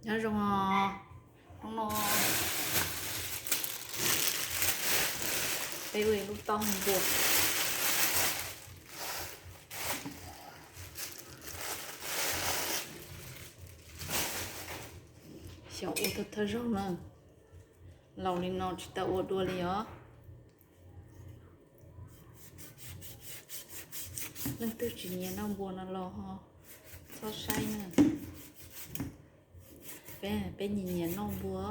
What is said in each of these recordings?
Nyob zoo os, hnub no peb ua ib lub taub hau npua. Xyaum ua thawj thawj zaug na, laus li no tsis tau ua dua li os. Leej twg tsis nyiam noj npua no los ho txhob saib na. Peb, peb nyiam nyiam noj npua.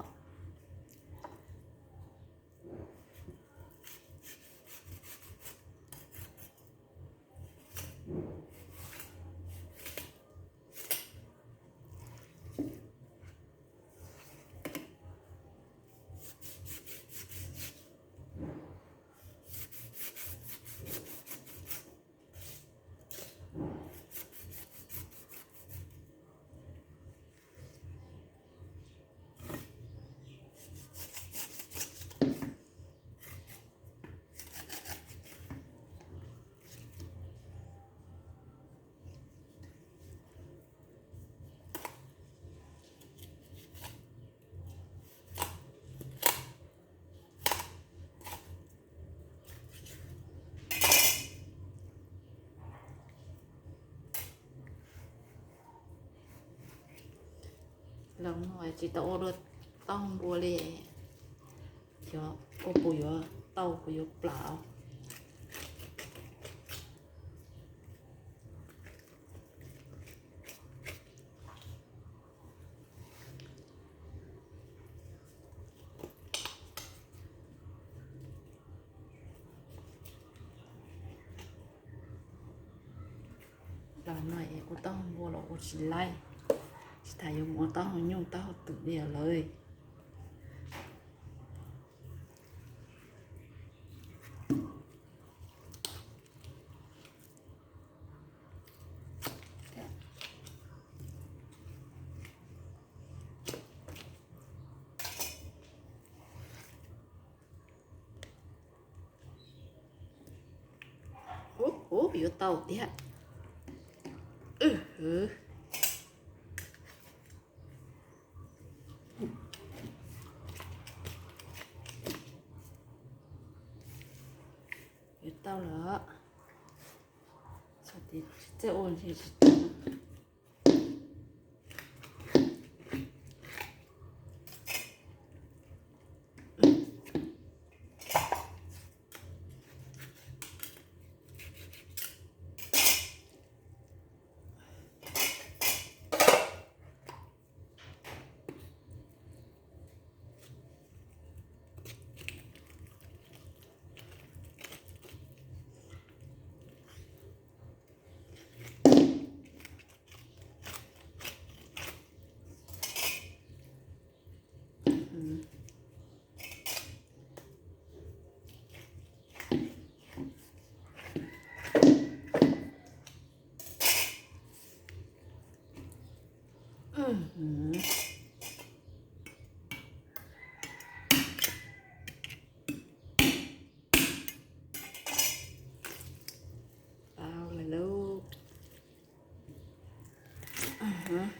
Los no tsis tau ua dua taub hau npua li, xyov koj puas yuav tau, puas yuav plam. Los no es ua taub hau npua los ua tsis laib, tsis tas yuav mus ua taub hau nyuj taub hau twm li lawm. Ub, ub, yuav tau tiag. Yuav tau lawm. Txhob ua tsis tau. Tau lawm lauj. Tau lawm.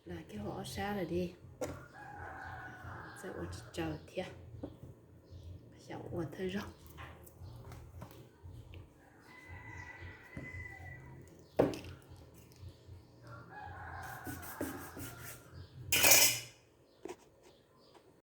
Plam kiag ob sab lawm li, txawm ua tsis tsaws thiab, xyaum ua thawj zaug.